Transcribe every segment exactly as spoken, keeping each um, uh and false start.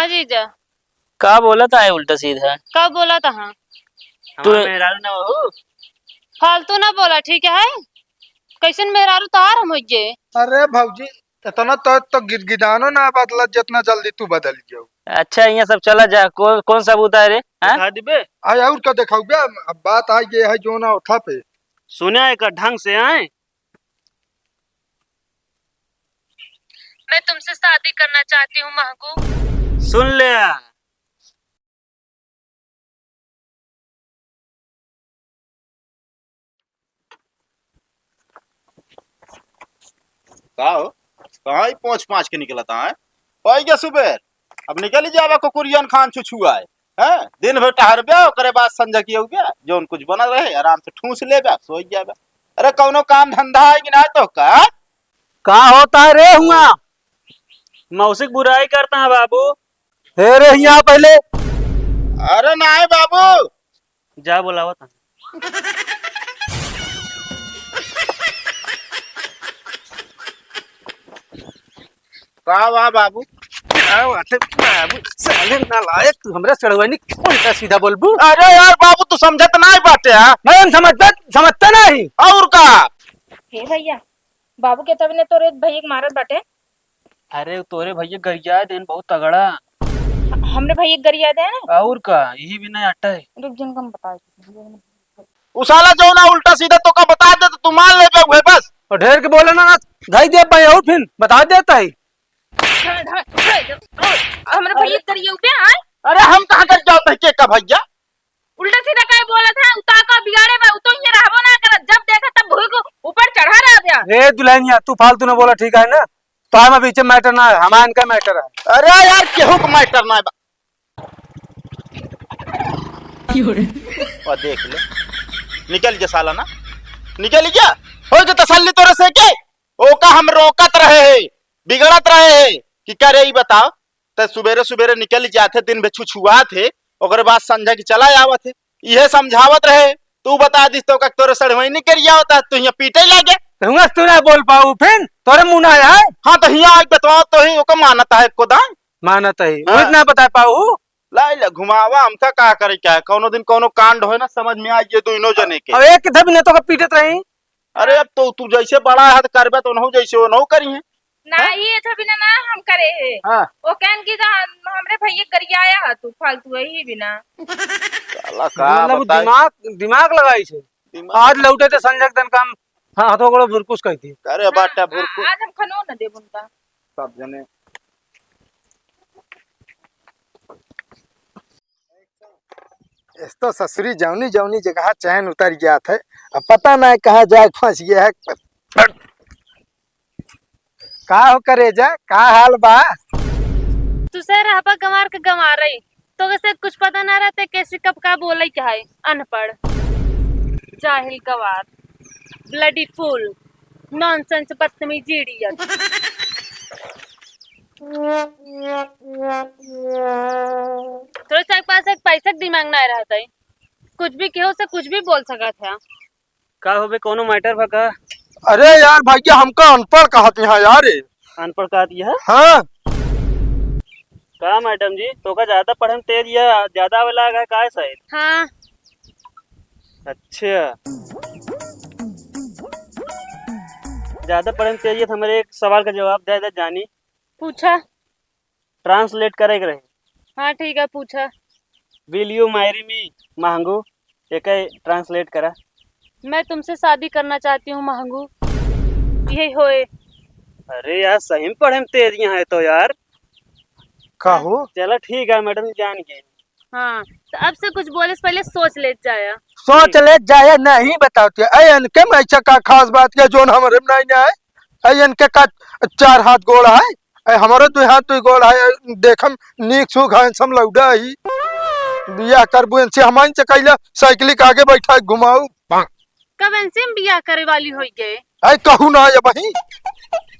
जीजा। का बोलत है उल्टा सीधा? का बोलत है? तू हमार मेहरारू ना हो। फालतू ना बोला, ठीक है? कैसन मेहरारू तोहार हम होइए? अरे भौजी, इतना तो, तो गिदगिदानो ना बदलत, जितना जल्दी तू बदल जाओ। अच्छा, यहाँ सब चला जा, कौन, कौन सबूत है रे? हाँ? दिखा दिबे। आ, और का देखाऊ बे? अब बात आ गई है जो ना उठा पे। सुने एक ढंग से आए। मैं तुमसे शादी करना चाहती हूँ, महकू। सुन ले। का हो? कहाँ ही पहुँच पाँच के निकलता है? पाई गया सुबेर। अब निकल ही जावा कुकुरियन खान छुछुआए। हैं? दिन भर टहरबे, ओकरे बाद संझा की हो गया। जौन कुछ बना रहे, आराम से ठूस लेबे, सोई जाबे। अरे, कौनो काम धंधा है कि ना तो का? का होता है रे हुआ? मौसी की बुराई करता है बाबू। हे रे, यहाँ पहले। अरे नाहीं बाबू। जा बोलावत है। का बा बाबू? का बाटे बाबू? साले नालायक, तू हमरा सड़वानी उल्टा सीधा बोलबू? अरे यार बाबू, तू समझत नाहीं बाटे, हाँ? नहीं, हम समझते, समझते नहीं। और का? हे भैया, बाबू के तभी ने तोरे भैया के मारत बाटे। अरे, तोरे भैया गरिया देन बहुत तगड़ा। ह-, हमरे भैया गरिया देन? और का, यही भी नहीं अट्टा है। रुक, जिनको हम बता देते हैं। उ साला जो ना उल्टा सीधा तो का बता दे तो तू मान ले जाऊ है बस। और ढेर के बोले ना, ना, धाई दे भाई और फिर बता देता है। हाँ, हाँ, हाँ, हमरे भैया गरिया उबे आए। अरे, हम कहाँ कर जाओ तहके का भैया? उल्टा सीधा काहे बोलत है? उता का बिगाड़े बा, उ तो इहाँ रहबो ना करत। जब देखा तब भूख ऊपर चढ़ा रह गया। ए दुल्हनिया, तू फालतू ना बोला, ठीक है ना? तो हम बीच में मैटर ना है, हमारा इनका मैटर है। अरे यार, केहू का मैटर ना है बा। क्यों रे? और देख ले, निकल गया साला ना, निकल गया। हो गया तसल्ली तोरे से के? ओका हम रोकत रहे है, बिगड़त रहे है कि करे ई बताओ, त सुबेरे सुबेरे निकल जात है, दिन भर छुछुआत है, ओकरे बाद संझा की चला आवत है। इहे समझावत रहे, तू बता दिस तो का तोरे सड़वई नहीं करिया होता, तू यहाँ पीटे लागे। हुआ तू ना बोल पाऊ फिर, तोरे मुंह ना आए। हाँ, तो हियाँ आके बतवा तो ही, ओका मानत है एको दाई। मानत है, हाँ। उतना बता पाऊ। लाई ले घुमावा, हमका का करे क्या है? कौनो दिन कौनो कांड होए ना, समझ में आई ये दोनों जने के। अब एक किधर भी नहीं तो का पीटत रही। अरे, अब तो तू जैसे बड़ा है, तो करबे तो ओनहु जैसे ओनहु करी है। ना, हाँ? ये तो बिना ना हम करे है। हाँ। वो कहन की तो हम, हमरे भैया गरियाया है तू फालतू, यही बिना। साला का मतलब बताए? दिमाग, दिमाग लगाई छे। दिमाग। आज लौटे तो संजय दन काम, हाँ, हाथों गोड़ो भुरकुस कहती। अरे ना, बाटा आ-, भुरकुस। आज हम खनो न देब उनका। सब जने। इस तो ससुरी जौनी जौनी जगह चैन उतर गया था, अब पता ना कहाँ जाए फंस गया है। का हो करेजा, का हाल बा? तू से रहबा गंवार के गंवारई, तोके से कुछ पता ना रहते कैसे कब का बोले के है, अनपढ़, जाहिल गंवार, bloody fool, nonsense, बदतमीज idiot। तोरे से पास एक पैसा के दिमाग ना रहता है, कुछ भी केहू से कुछ भी बोल सकत है। का होबे, कौनो मैटर बा का? अरे यार भैया, हमका अनपढ़ कहत यहाँ यार। अनपढ़ कहत यहाँ? हाँ। का मैडम जी, तोका ज्यादा पढ़े में तेज या ज्यादा आवे लागा का है शायद? हाँ। अच्छा, ज्यादा पढ़े में तेज है तो हमारे एक सवाल का जवाब दे दे जानी। पूछा। Translate करे के रहे। हाँ, ठीक है, पूछा। Will you marry me, महंगू? एके translate करा। मैं तुमसे शादी करना चाहती हूँ, महंगू। यही होए। अरे यार, सही में पढ़े में तेज यहाँ है तो यार। का हो? चला ठीक है मैडम, जान गए। हाँ, तो अब से कुछ बोले से पहले सोच ले जाया। सोच ले जाया, नहीं बताओ ते। ए, इनके में ऐसा का खास बात के जोन हमरे में नहीं, नहीं है? ए, इनके का चार हाथ गोड़ है? ए, हमरो दुई हाथ दुई गोड़ है, देखम नीक सुख है, सब लौड़ा ही। बियाह करबू इनसे, हम इनसे कैला साइकिल के आगे बैठा घुमाऊ। कब इनसे हम बियाह करे वाली होई गए? ए, कहू ना ये बही।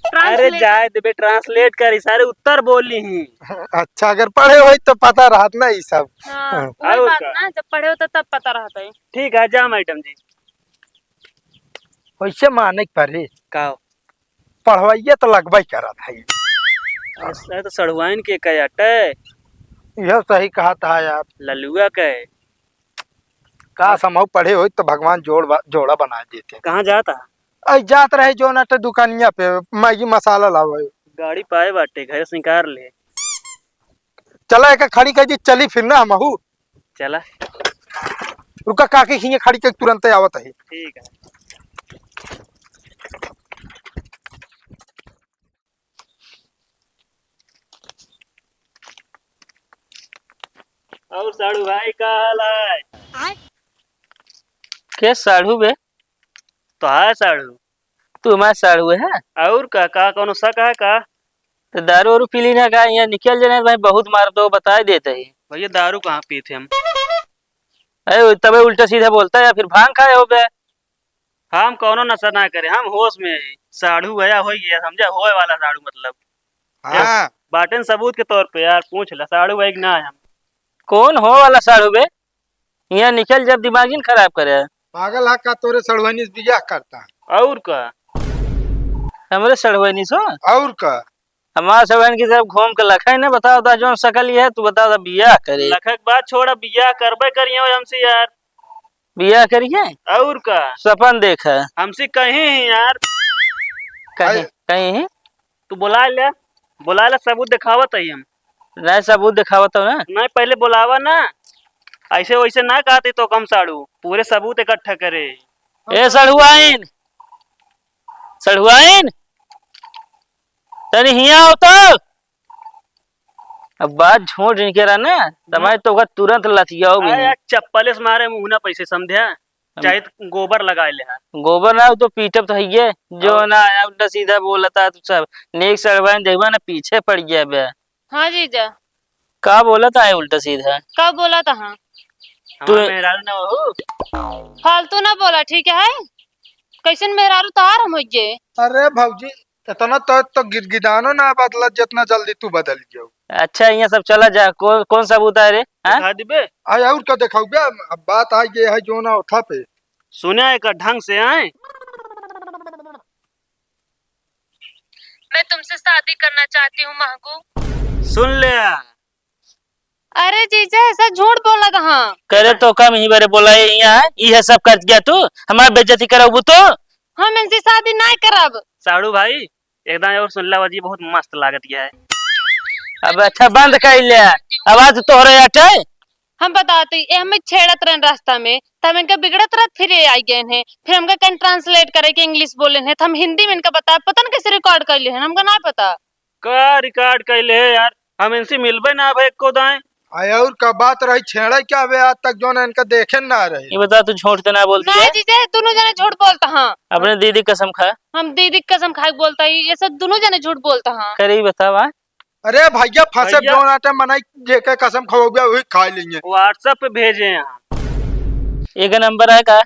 अरे translate। जाए देबे, translate करी, सारे उत्तर बोली ही। अच्छा, अगर पढ़े होई तो पता रहत ना ई सब। हाँ, हाँ। वही और बात का? ना, जब पढ़े होता तब पता रहता है। ठीक है, जा मैडम जी। वैसे माने के परे। का? पढ़वाइए तो लगबे करत है। अरे, तो सड़ुआइन के का अटे? यह सही कहा था यार। ललुआ के। का समझ पढ़े होई तो भगवान जोड़ बा-, जोड़ा बना देते। कहाँ जाता? आई जात रहे जो ना तो दुकानिया पे मैगी मसाला लावे। गाड़ी पाए बाटे, घर से निकाल ले। चला एक खड़ी कर दी, चली फिर ना हमहू। चला। रुका, काकी खिंगे खड़ी के तुरंत आवत है। ठीक है। और साढ़ू भाई, का हाल है? के साढ़ू बे? तो है साढ़ू। तू हमार साढ़ू है? और का, का कौनो शक है का? तो दारू वारू पी ली ना का? यहाँ निकल जाना भाई, बहुत मार दो, बताए देते ही। भैया, दारू कहाँ पीते हम? अरे, तबे उल्टा सीधा बोलता है, या फिर भांग खाए हो बे? हम कौनो नशा ना करे, हम होश में है। साढ़ू गया हो गया, समझा? होए वाला साढ़ू मतलब। हाँ। बाटेन सबूत के तौर पे यार, पूछ ला, साढ़ू है कि ना है हम। कौन हो वाला साढ़ू बे? यहाँ निकल, जब दिमाग ही न खराब करे। पागल है का, तोरे सढ़ुआइनी से बियाह करता? और का? हमरे सढ़ुआइनी सो? और का? हमार सढ़ुआइन की तरफ घूम के लखे न, बताओ दा, जौन सकल ही है, तू बताओ दा, बियाह करे। लखे के बात छोड़ा, बियाह करबे करिए हमसे यार। बियाह करिए? और का? सपन देख है। हमसे कहीं ही यार। कहीं, अरे। कहीं ही? तू बुला ले, बुला ले, सबूत दिखावत है हम। नहीं, सबूत दिखावत हो ना। नहीं, पहले बुलावा ना, ऐसे वैसे ना कहते तो कम साड़ू, पूरे सबूत इकट्ठा करे। ए सढ़ुआइन, सढ़ुआइन, तनी हियाँ आओ तो। अब बात झूठ निकला ना, तमारे तो ओकर तुरंत लतियाओ भी अरे नहीं। यार, चप्पल से मारे मुँह ना पैसे समझे, हम चाहे तो गोबर लगा ले। गोबर ना हो तो पीटब तो हइये, जो और? ना आया उल्टा सीधा बोलता है तू सब। नेक सड़वाइन देखबा ना पीछे पड़ गया बे। हाँ जीजा। का बोलत है उल्टा सीधा? का बोलत है? तू हमार मेहरारू ना हो। फालतू ना बोला, ठीक है? कैसन मेहरारू तोहार हम होइए? अरे भौजी, इतना तो, तो गिदगिदानो ना बदलत, जितना जल्दी तू बदल गयो। अच्छा, यहाँ सब चला जा, कौन, कौन सबूत है रे? हाँ? दिखा दिबे। आ, और का दिखाऊ बे? अब बात आ गई है जो ना उठा पे। सुने एक ढंग से आए। मैं तुमसे शादी करना चाहती हूँ महकू। सुन ले। अरे जीजा, ऐसा झूठ बोला कहाँ? करे तो कम ही बरे बोला ये यहाँ, ये सब कर गया तू, हमार बेइज्जती कराबू तो। हम इनसे शादी नहीं करब। साड़ू भाई, एकदम और सुन ला जी, बहुत मस्त लागत गया है। अब अच्छा बंद कर ले, आवाज तोहरे अटे। हम बताते, ये हमें छेड़त रहन रास्ता में, तब इनका बिगड़त रहत फिर ये आई गए हैं, फिर हमका कहीं translate करे के English बोले हैं, तो हम हिंदी में इनका बताए, पता न कैसे record कर ले हैं, हमका ना पता। का record कैले है यार, हम इनसे मिलबे ना भाई एको दाएं। आय और का बात रही छेड़े क्या बे, आज तक जो ना इनका देखे ना रहे। ये बता, तू झूठ तो ना बोलती ना है? जीजा, दोनों जने झूठ बोलता हाँ। अपने दीदी कसम खा। हम दीदी कसम खाए बोलता ही, ये सब दोनों जने झूठ बोलता हाँ। करे ही बतावा। अरे भैया, फंसे भैया। जो ना टाइम मनाई, जेके कसम खवाओगे वही खा लेंगे। WhatsApp पे भेजे हैं। एक नंबर है का?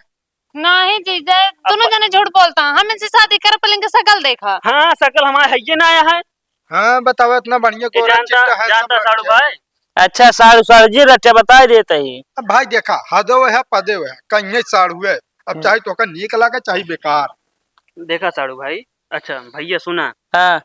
नहीं जीजा, दोनों जने झूठ बोलता। हम इनसे शादी कर पहले इनके शकल देखा। हाँ, शकल हमारे है ये ना आया है। हाँ, बताओ, इतना बढ़िया ये गोरा जानता, चिट्टा है, जानता सब साड़ू रखे। भाई। अच्छा, साड़ू, साड़ू जी रखे, बता देते ही। अब भाई देखा, हदो है, पदे है, कहीं साड़ू है। अब हम्म। चाहे तो का नीक लागे, चाहे बेकार। देखा साड़ू भाई, अच्छा भैया सुना। हाँ।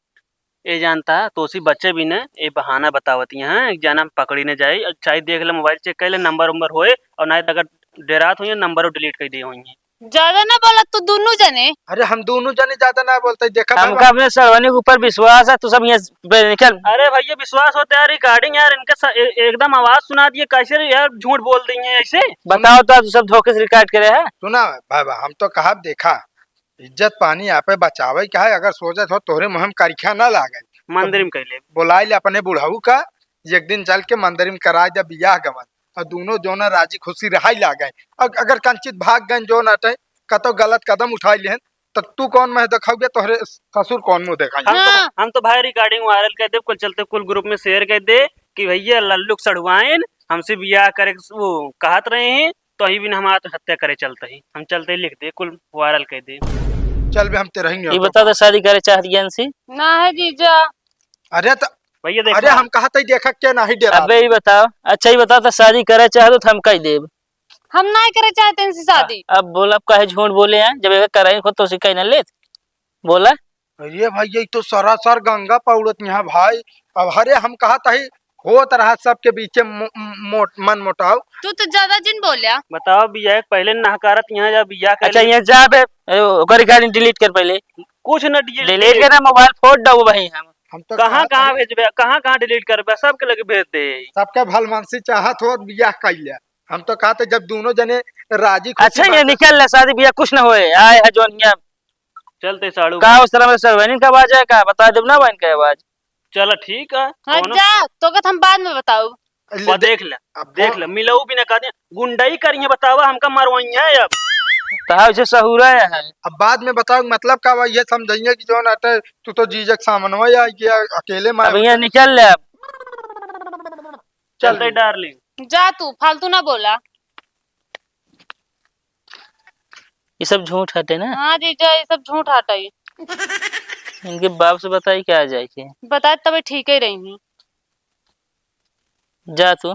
ए जानता, तोसी बच्चे भी ने, ए बहाना बतावत यहाँ, एक जना हम पकड़ी ने जाई, और चाहे देख ले, mobile check कर ले, number वंबर होए, और नहीं तो अगर डेरात होइए, number delete कर दिए होइए। ज्यादा ना बोला तू दोनों जने। अरे हम दोनों जने ज्यादा ना बोलते, देखा हमका बाबा। अपने सड़वनी के ऊपर विश्वास है, तू सब यहाँ पे निकल। अरे भैया विश्वास होता है, recording यार, इनके सा-, ए-, एकदम आवाज सुना दिए, कैसे रे यार झूठ बोल रही है ऐसे? बताओ तो, तू सब धोखे से record करे है। सुना बाबा, हम तो कहा देखा, इज्जत पानी आपे बचावे के है, अगर सोचत हो तोहरे मुँह में करिखा ना लागे, मंदिर में कैले। बोलाए ले अपने बुढ़ऊ का, एक दिन चल के मंदिर में कराए दे बियाह गवन, और दोनों जोना राजी खुशी रहाई लागे। अग-, अगर कंचित भाग गए जो ना टाइम कतो गलत कदम उठाई लेहन, तो तू कौन मुँह देखाओगे, तोहरे ससुर कौन मुँह देखाई? हम तो, हाँ। हम तो भाई recording viral कर दे, कुल चलते कुल group में share कर दे कि भैया लल्लू सड़वाइन हमसे बियाह करे के वो कहत रहे हैं, तो ही बिन हमारा तो हत्या करे चलते ही, हम चलते ही लिख दे, कुल viral कर दे। चल बे, हम तेरा ही ये बता दो, शादी करे चाहत ज्ञान से? ना है जीजा। अरे तो भैया देखो। अरे हम कहा था देखा क्या नहीं डरा। अबे ये बताओ, अच्छा ये बताओ तो शादी करे चाहत हो तो हम कह देब। हम ना करे चाहते इनसे शादी। अब बोल, अब काहे झूठ बोले हैं, जब एक कराई खुद तो सिखाई ना लेत, बोला। अरे भैया, ये तो सरासर गंगा पौड़त यहाँ भाई। अब हरे हम कहा था ही होत रहा सबके बीचे मो-, मो-, मन मोटाव। तू तो ज्यादा जिन बोल्या। बताओ बियाह के पहले नहकारत यहाँ जा बियाह कर अच्छा, ले। यहाँ जा बे, ए, ओकर recording delete कर पहले। कुछ न delete delete करे, mobile फोड़ दबो वहीं हम। हम तो कहाँ, कहाँ भेजबे, कहाँ, कहाँ delete करबे, सबके लगे भेज दे। सबके भलमनसी चाहत हो बियाह कइले। हम तो कहते जब दोनों जने राजी खुशी अच्छा, ये बाटे। निकल ले, शादी बियाह कुछ न होए। आए है जोनिया। चलते साड़ू का बा। उस तरह से बहन का आवाज है का? बता देब ना बहन का आवाज। चल ठीक है, हट कौनो जा, तो कहत हम बाद में बताऊ। ले वो दे-, देख ले, अब देख वो ले, मिलऊ भी ना कर दे, गुंडई करिए बतावा, हमका मरवाइए अब। तहा उसे सहूरा है। अब बाद में बताओ, मतलब का बा, ये समझाइए कि जौन आटे, तू तो जीजक सामनवा आ गया, अकेले मार अब यहाँ निकल ले अब। चल चलते रही। Darling। जा तू, फालतू ना बोला। ये सब झूठ हटे ना? हाँ जीजा, ये सब झूठ हटे। इनके बाप से बताई क्या आ जाए के? बताए तबे ठीक ही रही। जा तू।